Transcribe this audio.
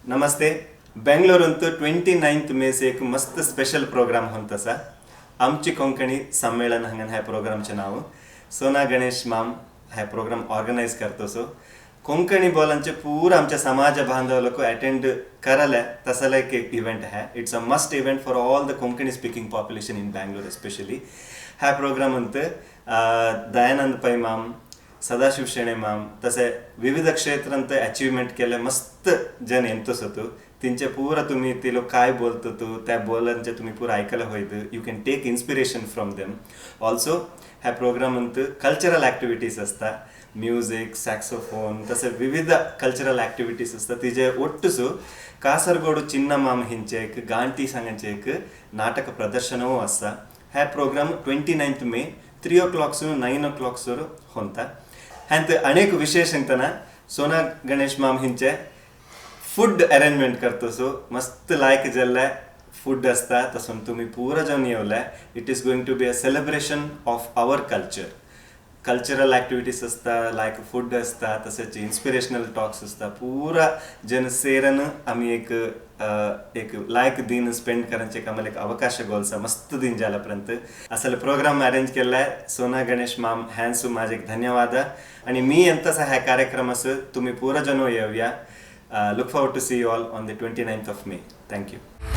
नमस्ते. बेंगलोरूंत 29 मे एक मस्त स्पेशल प्रोग्राम होत आसा. आमची कोंकणी संमेलन हांगा ह्या प्रोग्रामचें नांव. सोना गणेश माम ह्या प्रोग्राम ऑर्गनायज करतो. सो कोंकणी बोलांचे पुरा आमच्या समाज बांधव लोक अटेंड करले तसले एक इव्हेंट आहे. It's a must event for all the Konkani speaking population in Bangalore especially. ह्या प्रोग्रामांत दयानंद पै माम, सदाशिव शेणे माम, तसे विविध क्षेत्रांत अचिव्हमेंट केले मस्त जन येंतोसतू. तिंचे पुरा तुम्ही ते लोक काय बोलतो तू त्या बोलांचे तुम्ही पुरा ऐकायला होईत. You can take inspiration from them also. ह्या प्रोग्रामांत कल्चरल ॲक्टिव्हिटीज असता, म्युझिक, सॅक्सोफोन, तसे विविध कल्चरल ॲक्टिव्हिटीज असता. तिजे ಒಟ್ಟುಸು ಕಾಸರಗೋಡು ಚಿನ್ನಮಾಮ ಹಿಂಚೆ एक गांटी सांगांचे एक नाटक प्रदर्शनवू आसा. ह्या प्रोग्राम 29 मे 3 o'clock सून 9 o'clock सुरू होता. ह्यांत अनेक विशेष सांगतना, सोना गणेश माम हिंचे फूड अरेंजमेंट करतो. सो मस्त लायक जाल्ले फूड आसता, तसोन तुमी पुरा जावन Yewale. It is going to be a celebration of our culture. Cultural activities आसता, लायक फूड आसता, तशेंच इन्स्पिरेशनल टॉक्स आसता. पुरा जन सेरन आमी एक एक लायक दिन स्पेंड करचे एक आम्हाला एक अवकाश गोलसा मस्त दिन जाला पर्यंत. असले प्रोग्राम अरेंज केलाय सोना गणेश माम हॅन्सू माझे एक धन्यवाद. आणि मी ಎಂತಸ ह्या कार्यक्रमास तुम्ही पुरा जण येऊया. Look forward to see you all on the 29th of May. Thank you.